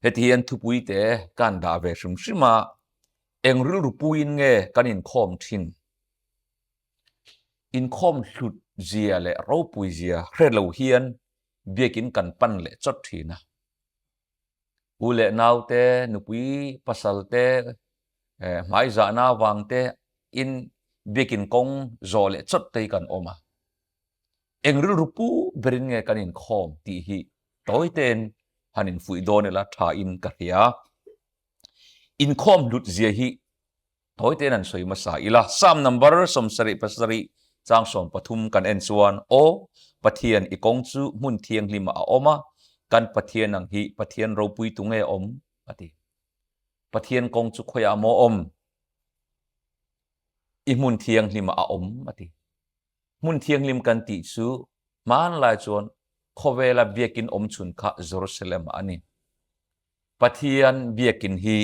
Heti hian thupui te kan dah ve hrim hrim a, eng rilru puiin nge kan inkhawm thin? Inkhawm hlut zia leh ropui zia hre lo hian biakin kan pan leh chawt thin a. U leh nau te, nupui pasal te, hmaizahna avang te in biakin kawng zawh leh chawt te hi kan awm a. Eng rilru pu berin nge kan inkhawm tih hi tawi tein han infuih dawn ila tha in ka hria. Inkhawm hlut zia hi tawi tein han sawi hmasa ila. Psalm number 77 chang 13 kan en chuan, Aw Pathian, i kawng chu hmun thianghlimah a awm a, kan Pathian ang hi Pathian ropui tu nge awm? a ti. Pathian kawng chu khawiah maw awm? I hmun thianghlimah a awm, a ti. Hmun thianghlim kan tih chu hmanlai chuan khawvela biakin awm chhun kha Jerusalem ah a ni. Pathian biakin hi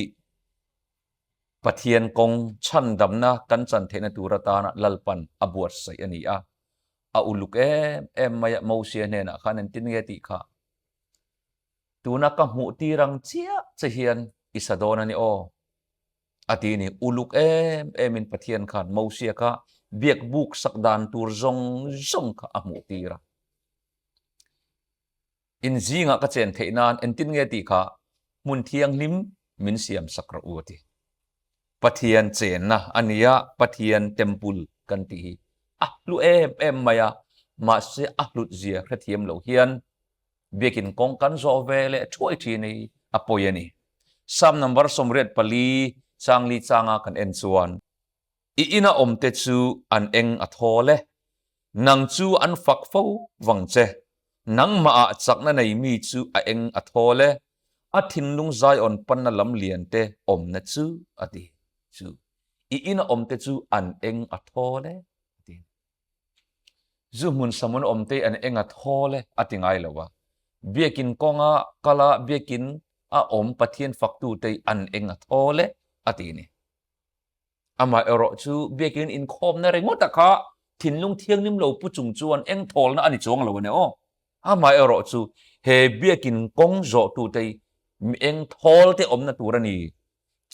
Pathian kawng chhandamna kan chan theihna tur atana Lalpan a buatsaih a ni a. A uluk em em mai a, Mosia hnenah khan engtin nge tih kha? Tuna ka hmuh tir ang chiah che hian i sa dawn a ni aw. A ti ni, uluk em emin Pathian khan Mosia kha biak buk sak dan tur zawng zawng kha a hmuh tir a. In zingah ka chen theih nan engtin nge tih kha hmun thianghlim min siam sak rawh u a ti. Pathian chenna a nia, Pathian temple kan tih hi a hlu em em mai a, mahse a hlut zia hrethiam lo hian Biakin kawng kan zawh ve leh thuai thin hi a pawi a ni. Psalm number 84 changli changa kan en chuan, I ina awmte chu an eng a thawl e, nang chu an fak fo vang che. Nangmahah chakna nei mi chu a eng a thawl e, a thinlung Zion panna lam liante awmna chu a ti. Chu i ina awmte chu an eng a thawl e, a ti. Zu hmun samun awmte an eng a thawl e a ti ngai lo a. Biakin kawnga kala biakin a awm Pathian faktute an eng a thawl e a ti ni. Amah erawh chu biakin inkhawmna ringawta kha thinlung thianghlim lo pu chung chuan eng thawlna a ni chuang lo a ni aw. Amah erawh chu he biakin kawng zawhtute mi eng thawl te awmna tur a ni.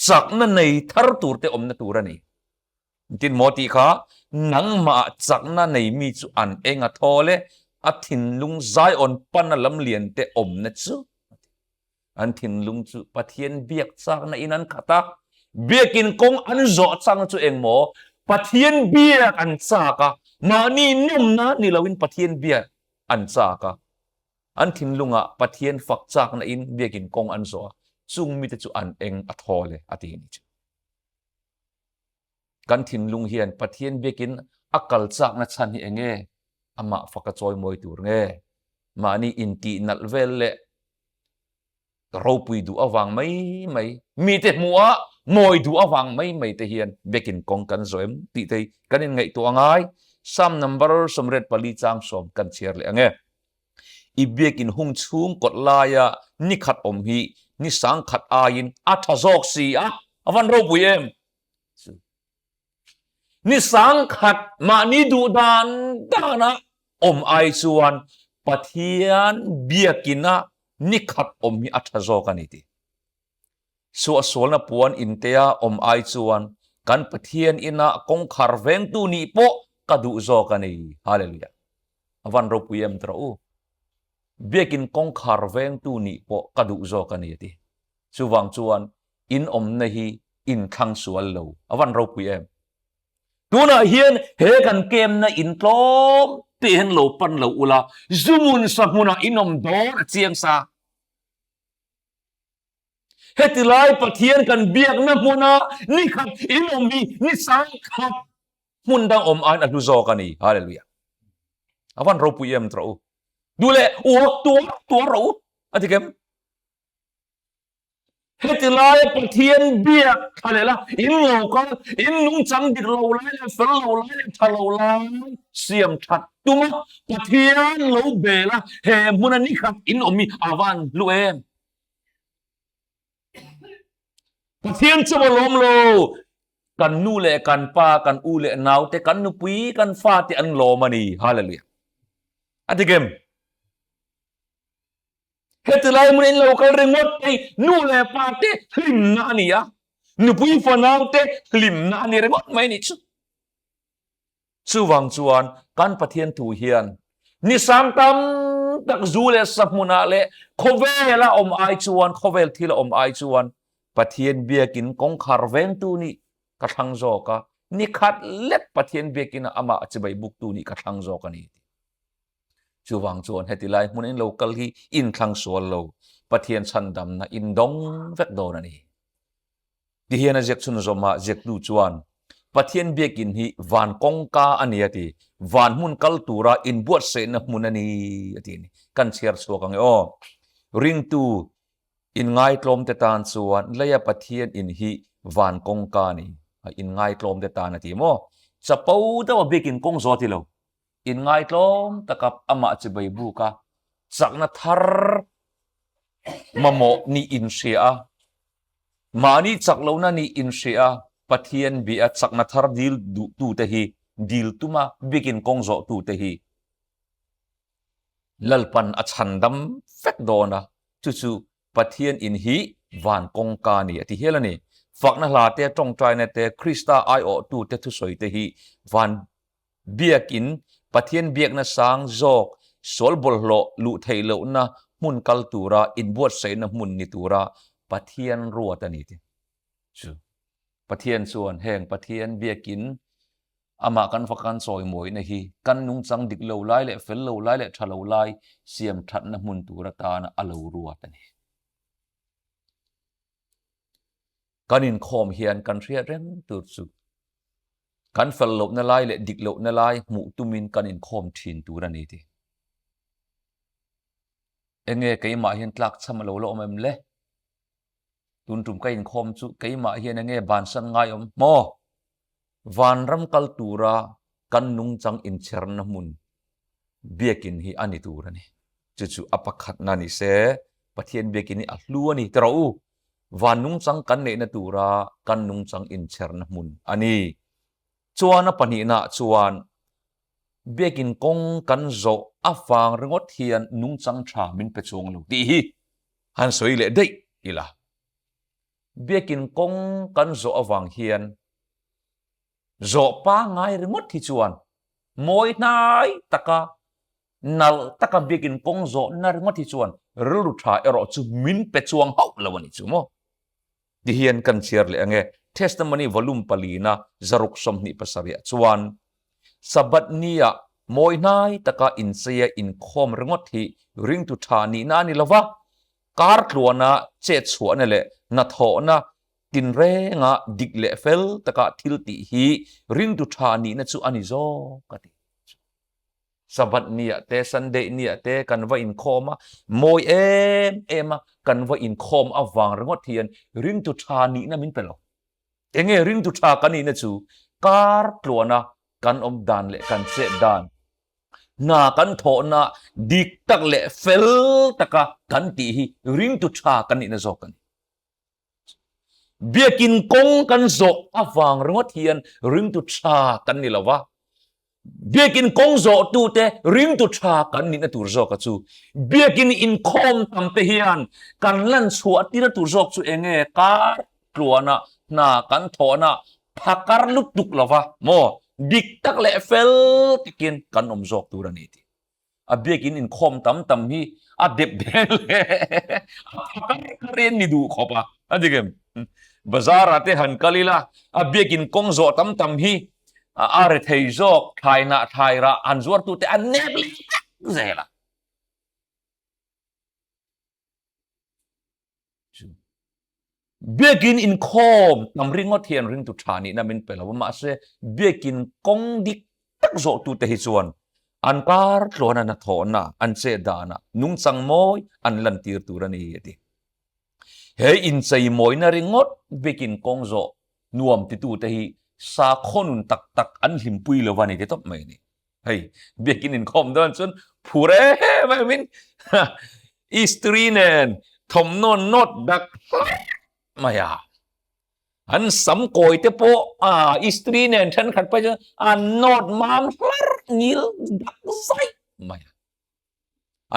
Chakna nei thar tur te awmna tur a ni. Tin maw tih kha nangmah chakna nei mi chu an eng a thawl e, a thinlung Zion pana lam lian te awmna chu a ti. An thinlung chu Pathian biak chakna in an khat a, biakin kawng an zawh chakna chu eng maw? Pathian biak an chak a, mahni nawmna ni loin Pathian biak an chak a, an thinlungah Pathian fak chakna in biakin kawng an zawh a, chung mite chu an eng a thawl e a ti a ni chu. Kan thinlung hian Pathian biakin a kal chakna chhan hi eng nge? Amah faka chawimawi tur nge? Mahni intih nalh vel leh ropui duh avang mai mai, mite hmuha mawi duh avang mai mai te hian biakin kawng kan zawh em tih te hi kan inngaihtuah a ngai. Psalm number 84 chang 10 kan chhiar leh ang e. I biakin hung chhung kawt laia ni khat awm hi ni sang khat aiin a tha zawk si a, a van ropui em? Chu ni sang khat mahni duh dan dana awm ai chuan Pathian biakina ni khat awm hi a tha zawk a ni ti. Suahsualna puan intea awm ai chuan kan Pathian ina kawngkhar vengtu nih pawh ka duh zawk a ni. Hallelujah. A van ropui em tawh u. Biakin kawngkhar vengtu nih pawh ka duh zawk a ni a ti. Chuvang chuan in awmna hi in thlang sual lo. A van ropui em. Tunah hian he kan kemna in tlawm te hian lo pan lo ula, zumun sa hmunah in awm dawn a chiang sa. Heti lai Pathian kan biakna hmuna ni khat in awm hi ni sang khat hmun dang awm aiin a hlu zawk a ni. Hallelujah. A van ropui em trawh u. Duh leh uak tuar tuar rawh u. A ti kem. Heti lai Pathian biak thla leh la in lo kal in nungchang dik lo lai leh fel lo lai leh tha lo lai siam that tuma Pathian lo bel a he hmuna ni khat in awm hi a van hlu em. Pathian chu a lawm lo. Kan nu leh kan pa, kan u leh nau te, kan nupui, kan fa te an lawm a ni. Hallelujah. A dik em? Heti lai hmun in lo kal ringawt te nu leh pa te hlimna a ni a, nupui fanau te hlimna a ni ringawt mai a nih chu. Chuvang chuan kan Pathian thu hian ni sang tam tak zu leh sa hmunah leh khawvela awm ai chuan, khawvel thila awm ai chuan Pathian biakin kawngkhar vengtu nih ka thlang zawk a, ni khat lek Pathian biakina amah chibai buktu nih ka thlang zawk a ni. Chuvang chuan heti lai hmun in lo kal hi inthlang sual lo, Pathian chhandamna in dawng vek dawn a ni. Tihian a ziak chhunzawm a, ziaktu chuan, Pathian biakin hi van kawngka a ni a ti, van hmun kal tura inbuatsaihna hmun a ni a ti a ni. Kan chhiar chhuak ang e aw. Ringtu inngaitlawmte tan chuan leia Pathian in hi van kawngka a ni, inngaitlawmte tan a ti maw? Chapo deuha biakin kawng zawh a ti lo. Inngaitlawm taka amah chibai buk a, chakna thar mamawh nih inhria a, mahni chak lohna nih inhria a, Pathian bia chakna thar dil duhtute hi dil tuma bikin kawng zawhtute hi Lalpan a chhandam vek dawn a, chu chu Pathian in hi van kawngka a ni a ti hial a ni. Fakna hla te, tawngtaina te, Krista aiawhtute thusawi te hi van Biakin, Pathian biakna sang zawk, sual bawlhhlawh luh theih lohna hmun kal tura inbuatsaihna hmun ni tura Pathian ruat a ni tih chu Pathian chuan heng Pathian biakin amah kan fak kan chawimawina hi kan nungchang dik lo lai leh fel lo lai leh tha lo lai siam thatna hmun tur atana a lo ruat a ni. Kan inkhawm hian kan hriat reng tur chu kan fel lohna lai leh dik lohna lai hmuh tumin kan inkhawm thin tur a ni tih. Enge keimah hian tlakchham a lo la awm em le? Tun tum ka inkhawm chu keimah hian enge bansan ngai awm maw? Vanram kal tura kan nungchang inchherna hmun biakin hi a ni tur a ni. Chu chu a pakhatna ni se, Pathian biakin hi a hlu a ni ti rawh u. Van nungchang kan neihna tura kan nungchang inchherna hmun a ni. Chuan a pahnihnaah chuan biakin kawng kan zawh avang ringawt hian nungchang tha min pe chuang lo tih hi han sawi leh daih ila. Biakin kawng kan zawh avang hian zawh pangngai ringawt hi chuan mawi hnai taka nalh taka biakin kawng zawhna ringawt hi chuan rilru tha erawh chu min pe chuang hauh lo a ni chu maw? Tihian kan chhiar leh ange, Testimony Volume palina zaruk 27 ah chuan Sabbath nia mawi hnai taka incheia inkhawm ringawt hi ringtu tha nihna a ni lo va, Kar tluana chet chhuahna leh hnathawhna tinrenga dik leh fel taka thil tih hi ringtu tha nihna chu a ni zawk a ti. Sabbath niah te, Sunday niah te kan va inkhawm a, mawi em em a kan va inkhawm avang ringawt hian ringtu tha nihna min pe lo. Enge ringtu tha kan nihna chu kar tluana kan awm dan leh kan chet dan, hna kan thawhna dik tak leh fel taka kan tih hi ringtu tha kan nihna zawk a ni. Biakin kawng kan zawh avang ringawt hian ringtu tha kan ni lo va, Biakin kawng zawhtute ringtu tha kan nihna tur zawka chu biakin inkhawm tam te hian kan lan chhuah tirna tur zawk chu enge kar tluana hna kan thawhna phakar lutuk lova maw dik tak leh fel takin kan awm zawk tur a ni tih. A biakin inkhawm tam tam hi a dep deng leh a phakar kar in ni duh khawp a, a dik em? Bazar ah te han kal ila a biakin kawng zawh tam tam hi a rethei zawk thlai nah thlai rah han zuar tu te an nep leh vek zel a. Biakin inkhawm tam ringawt hian ringtu tha nihna min pe lo a, mahse biakin kawng dik tak zawhtute hi chuan an kar tluana hnathawhna, an chet danah nungchang mawi an lantir tur a ni a ti. He inchei mawina ringawt biakin kawng zawh nuam titute hi sakhaw nun tak tak an hlimpui lo a ni ti tawp mai a ni. Hei biakin inkhawm dawn chuan phur em em in istri nen thawmhnaw nawt dak hlak mai a. An sam kawi te pawh a istri nen thenkhat phei chuan an nawt mam hlar ngil dak zai mai a.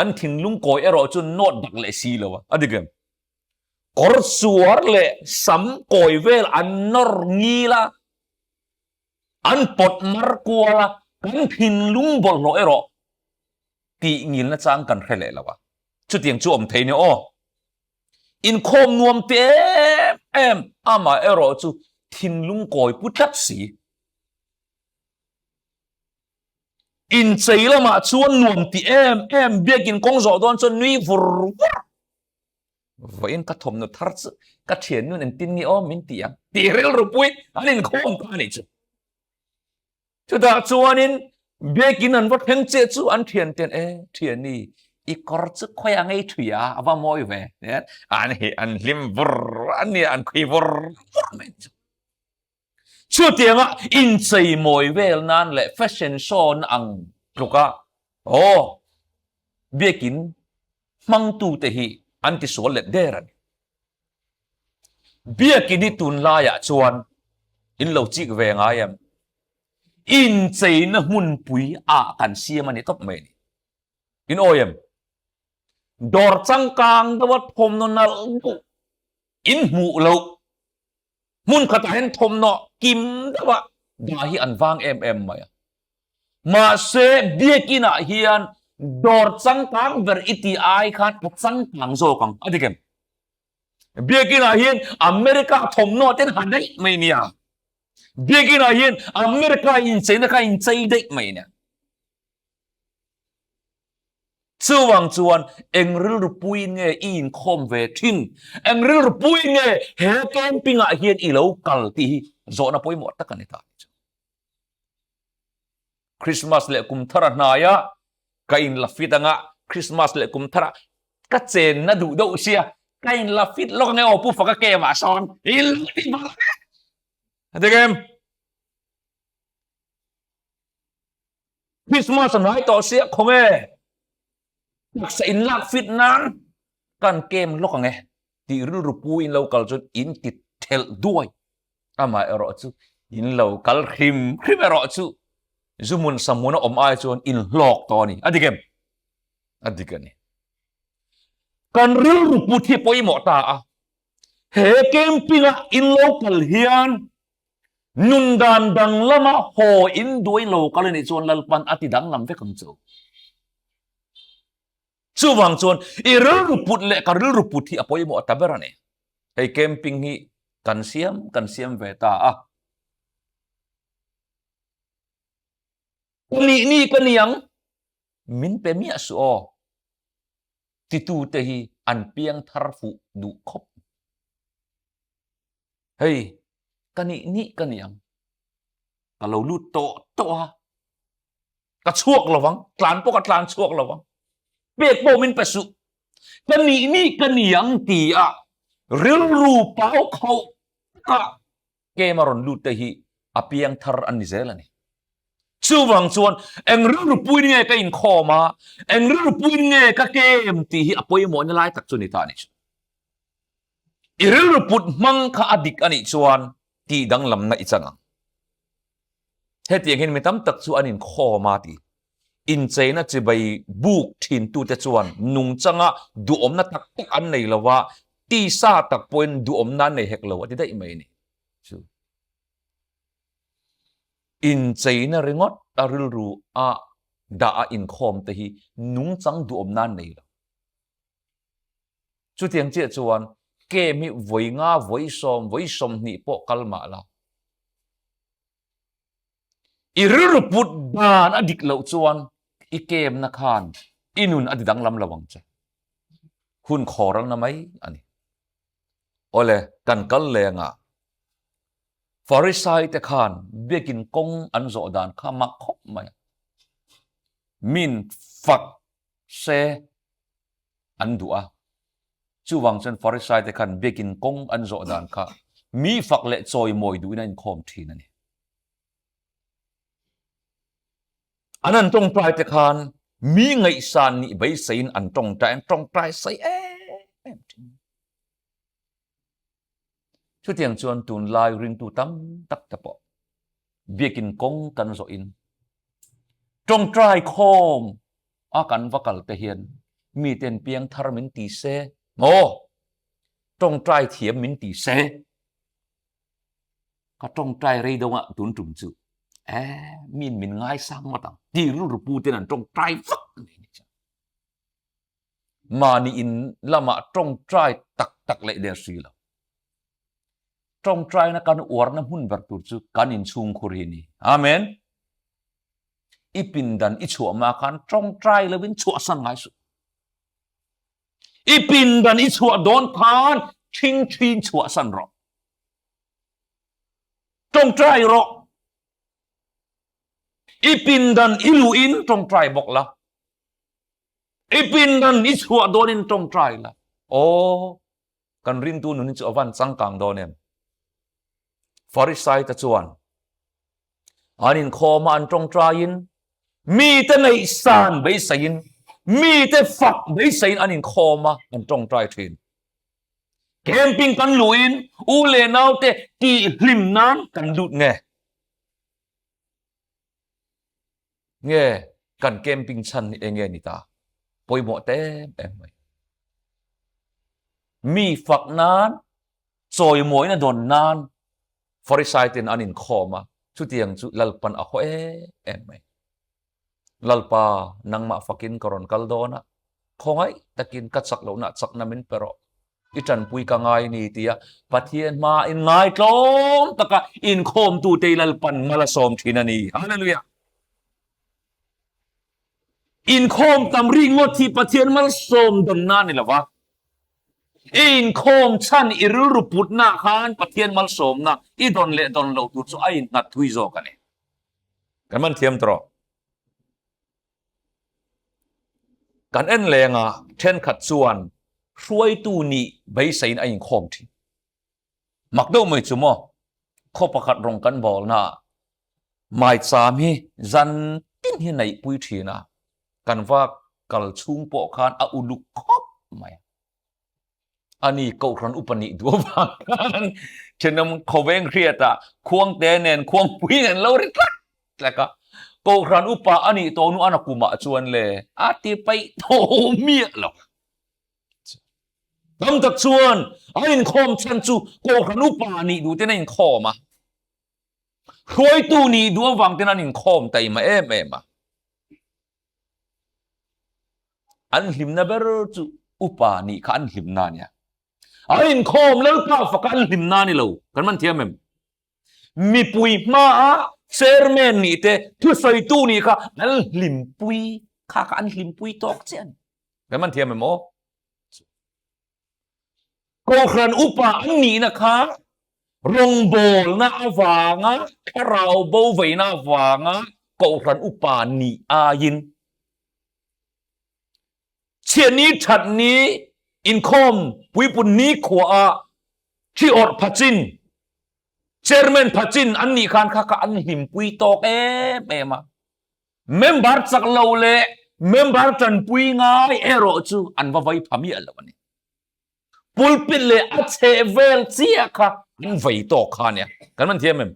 An thinlung kawi erawh chu nawt dak leh si lo a, a dik em? Kawr suar leh sam kawi vel an nawr ngil a, an pawt mar kual a, kan thinlung bawlhhlawh erawh tih ngilna chang kan hre leh lo a. Chutiang chu awm thei nia aw. Inkhawm nuam te em em, amah erawh chu thinlung kawi pu tlat si. Inchei lamah chuan nuam ti em em, biakin kawng zawh dawn chuan nui vur vur. Vawiin ka thawmhnaw thar chu ka thiannun engtin nge aw min ti ang tih rilru pui an inkhawm ta a nih chu. Chutah chuanin biakin an va thleng chiah chu an thianten e thiani i kawr chu khawi a ngei thui a a va mawi ve an hi an hlim vur a nia an khui vur vur mai chu. Chutianga inchei mawi vel nan leh fashion show na ang tluka aw biakin hmangtute hi an tisual let der a ni. Biakin hi tunlaiah chuan in lo chik ve ngai em? Incheina hmunpui ah kan siam a ni tawp mai a ni. In awi em? Dawr changkang deuha thawmhnaw nalh duh in hmuh loh hmun khatah hian thawmhnaw kim deuha dah hi an vang em em mai a. Mahse biakin ah hian dawr changkang ber i tih ai khan a changkang zawk ang a dik em? Biakin ah hian America thawmhnaw ten ha daih mai nia. Biakin ah hian America incheina kha inchei daih mai nia. Chuvang chuan eng rilru puiin nge i inkhawm ve thin? Eng rilru puiin nge he camping ah hian i lo kal tih hi zawhna pawimawh tak a ni ta chu. Christmas leh kum thar a hnai a, ka in la fit anga Christmas leh kum thar ah ka chenna duh deuh sia, ka in la fit lawk ange aw Pu Faka camp ah sawn i la fit bawk ang e. A dik em? Christmas a hnai tawh sia khawnge taksa in lak fit nan kan kem lawk ang e tih rilru pu in lo kal chuan in ti thelh duai amah erawh chu in lo kal hrim hrim erawh chu zuhmun sahmun a awm ai chuan in hlawk tawh a ni a dik em a dik a ni kan rilru put hi pawimawh ta a he camping a in lo kal hian Nun dan danglama haw in duai lo kal a nih chuan Lalpan a ti danglam vek ang chu. Chuvang chuan i rilru put leh ka rilru put hi a pawimawh ta ber a ni. Hei camping hi kan siam kan siam ve ta a. Nih ni ka niang min pe miah suh aw. Titute hi an piang thar fuh duh khawp. Hei, ka nih nih ka ni ang. Ka lo lut tawh tawh a. Ka chhuak lo vang, tlan pawh ka tlan chhuak lo vang. Pek pawh min pe suh. Ka nih nih ka ni ang ti a rilru pau khauh takah kem a rawn lut te hi a piang thar an ni zel a ni. Chuvang chuan eng rilru puin nge ka inkhawm a, eng rilru puin nge ka kem tih hi a pawimawhna lai tak chu ni ta a ni chu. I rilru put hmang kha a dik a nih chuan tih danglamna i chang ang. Hetiang hian mi tam tak chu an inkhawm a ti. Incheina chibai buk thintute chuan nungchanga duhawmna tak tak an nei lo a, tisa tak pawhin duhawmna an nei hek lo a ti daih mai a ni. Chu incheina ringawt a rilru a dah a inkhawm te hi nungchang duhawmna an nei lo. Chutiang chiah chuan kem hi vawi nga, vawi sawm, vawi 20 pawh kal mah la. I rilru put dan a dik loh chuan i kemna khan i nun a ti danglam lo ang che. Hun khawralna mai a ni. Awle, kan kal leng a, Farisai te khan biakin kawng an zawh dan kha mak khawp mai a. Min fak se an duh a. Chuvang chuan Farisai te khan biakin kawng an zawh dan kha mi fak leh chawimawi duhin a inkhawm thin a ni. An an tawngtai te khan mi ngaihsan nih beiseiin an tawngtai an tawngtai sei em em thin. Chutiang chuan tunlai ringtu tam tak te pawh biakin kawng kan zawhin tawngtai khawm a kan va kal te hian. Miten piangthar min ti se maw? Tawngtai thiam min ti se. Ka tawngtai rei deuh a tun tum chu eh min min ngaisang ngawt ang ti rilru pu ten an tawngtai vak mai ni chuan. Mahni in lamah tawngtai tak tak leh der si lo. Tawngtaina kan uarna hmun ber tur chu kan inchhungkhur hi a ni. Amen. I pindan i chhuah ma khan tawngtai lovin chhuahsan ngai suh. I pindan i chhuah dawn khan thingthin chhuahsan rawh. Tawngtai rawh. I pindan i luhin tawngtai bawk la. I pindan i chhuah dawnin tawngtai la. Aw, kan ringtu nun hi chu a van changkang dawn em? Farisai te chuan an inkhawm a an tawngtaiin mite ngaihsan beiseiin mite fak beiseiin an inkhawm a an tawngtai thin. Camping kan luhin u leh naute tihhlim nan kan lut nge? Nge kan camping chhan hi enge ni ta? Pawimawh ta em em mai. Mi fak nan, chawimawina dawn nan Farisai ten an inkhawm a, chutiang chu Lalpan a haw em em mai. Lalpa, nangmah fakin ka rawn kal dawn a, khawngaih takin ka chak lohna chakna min pe rawh. I tanpui ka ngai ni tia Pathian hma in ngaitlawm taka inkhawmtute i Lalpan mal a sawm thin a ni. Hallelujah! Inkhawm tam ri ngawt hi Pathian malsawm dawnna a ni lo va. I inkhawm chhan i rilru putna khan Pathian malsawmna i dawn leh dawn lo tur chu a innghat thui zawk a ni. Kan man thiam tawh. Kan en lenga thenkhat chuan hruaitu nih beiseiin a inkhawm thin. Mak deuh mai chu maw, khaw pakhat rawng kan bawlna ah maicham hi zan tin hi neihpui thin a, kan va kal chhung pawh khan a uluk khawp mai a. Ani Kohhran upa nih duh avang khan thenawm khawveng hriatah khuangte nen khuangpui nen lo ri tlak tlak a. Kohhran upa a nih tawh hnu a nakumah chuan le a ti paih tho miah lo. Tam tak chuan a inkhawm chhan chu Kohhran upa nih duh ten a inkhawm a. Hruaitu nih duh avang ten an inkhawm taima em em a. An hlimna ber chu upa nih kha an hlimna a nia. An inkhawm Lalpa faka an hlimna a ni lo. Kan man thiam em? Mipui hmaa chairman nih te, thusawitu nih kha an hlimpui kha kha an hlimpui tawk chiah a ni. Kan man thiam em aw? Kohhran upa an nihna kha rawngbawlna avanga thlarau bo veina avanga kohhran upa nih aiin chhiatni thatni inkhawm puipun nikhua thi awrh phachin chairman phachin an nih khan kha kha an hlimpui tawk em em a. Member chak lo leh member tanpui ngai erawh chu an va vai pha miah lo a ni. Pulpit leh a chheh vel chiah kha an vei tawk kha a nia. Kan man thiam em?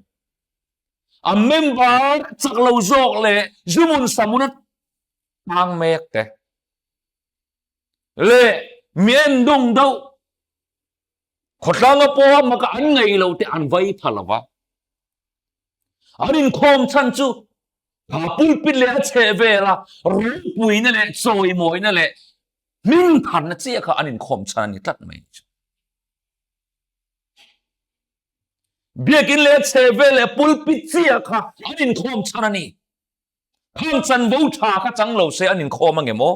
A member chak lo zawk leh zumun samun a tang mek te leh mi en dawng deuh Khawtlanga pawha maka an ngaih lo te an vai pha lo va. An inkhawm chhan chu kha pulpit leh a chheh vela ropuina leh chawimawina leh hmingthanna chiah kha an inkhawm chhan a ni tlat mai chu. Biakin leh a chheh vel leh pulpit chiah kha an inkhawm chhan a ni. Khang chanvo tha kha chang lo se an inkhawm angem aw?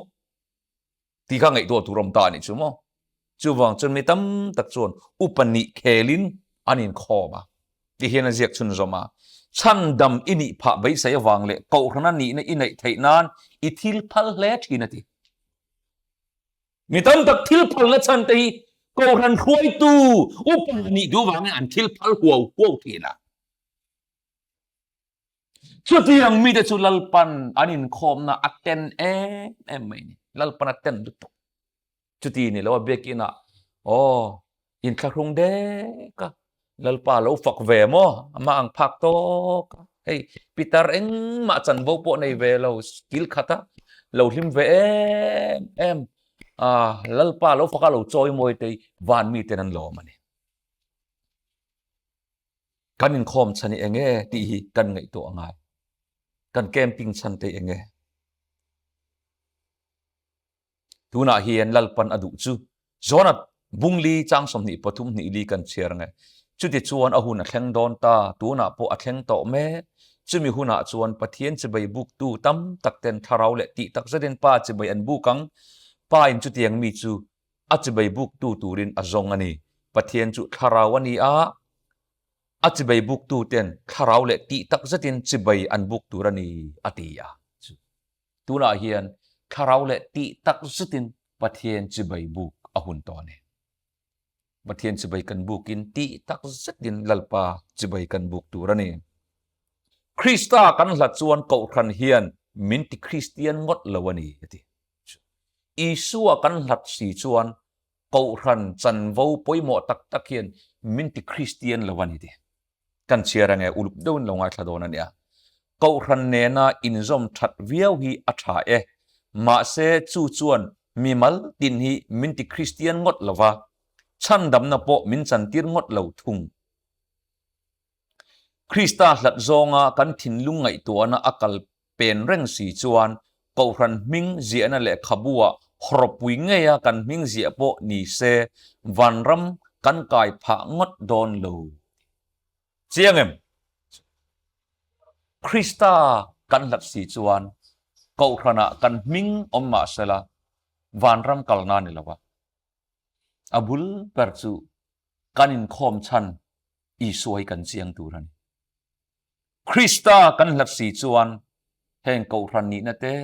Tih kha ngaihtuah tur awm ta a nih chu maw? Chuvang chuan mi tam tak chuan upa nih khelin an inkhawm a, ti hian a ziak chhunzawm a. Chhandam i nih phah beisei avang leh kohhrana nihna i neih theih nan i thil phal hle thin a ti. Mi tam tak thil phalna chhan te hi kohhran hruaitu upa nih duh vangin an thil phal huau huau thin a. Chutiang mite chu Lalpan an inkhawmna a ten em em mai ni. Lalpan a ten lutuk. Chuti ni lo a biakinah aw inthlahrung dek a Lalpa lo fak ve maw amah ang phak tawk a hei pitar engmah chanvo pawh nei ve lo kil khat a lo hlim ve em em. Lalpa lo faka lo chawi mawi te hi van miten an lawm a ni. Kan inkhawm chhan hi enge tih hi kan ngaihtuah a ngai. Kan camping chhan te hi enge? Tunah hian Lalpan a duh chu Jonat bungli chang 23 hnih li kan chhiar ang e. Chutichuan a hun a thleng dawn ta, tunah pawh a thleng tawh mek. Chumi hunah chuan Pathian chibai buktu tam tak ten thlarau leh tih tak zetin Pa chibai an buk ang. Pa in chutiang mi chu a chibai buktu turin a zawng a ni. Pathian chu thlarau a ni a, a chibai buktu ten thlarau leh tih tak zetin chibai an buk tur a ni, a ti a. Tunah hian thlarau leh tih tak zetin Pathian chibai buk a hun tawh a ni. Pathian chibai kan bukin tih tak zetin Lalpa chibai kan buk tur a ni. Krista kan hlat chuan Kohhran hian min ti Kristian ngawt lo a ni, a ti. Isua kan hlat si chuan Kohhran chanvo pawimawh tak tak hian min ti Kristian lo a ni, ti. Kan chhiar ange uluk deuhin lo ngaithla dawn a nia. Kohhran nena inzawm that viau hi a tha e. Mahse chu chuan mimal tin hi min ti Kristian ngawt lo va, chhandamna pawh min chantir ngawt lo thung. Krista hlat zawnga kan thinlung ngaihtuahna a kal pen reng si chuan Kohhran hming ziahna lehkhabu-ah hawrawpui ngeia kan hming ziah pawh ni se vanram kan kai phah ngawt dawn lo. Chiang em? Krista kan hlat si chuan Kohhranah kan hming awm mah sela vanram kalna ni lo a. A bul ber chu kan inkhawm chhan Isua hi kan chiang tur a ni. Krista kan hlat si chuan heng Kohhran nihna te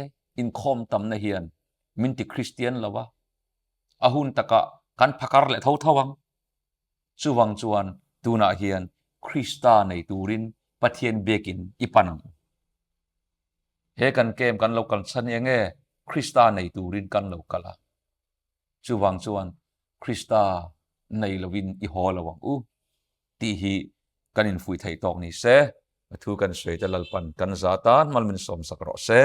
inkhawm tamna hian min ti Kristian lo a, a hun takah kan phakar leh tho tho ang. Chuvang chuan tunah hian Krista nei turin Pathian biakin i pan ang u. He kan kem kan lo kal chhan hi enge Krista nei turin kan lo kal a. Chuvang chuan Krista nei lovin i haw lo ang u tih hi kan infuih theih tawk ni se. Thu kan sawi te Lalpan kan za tan mal min sawmsak rawh se.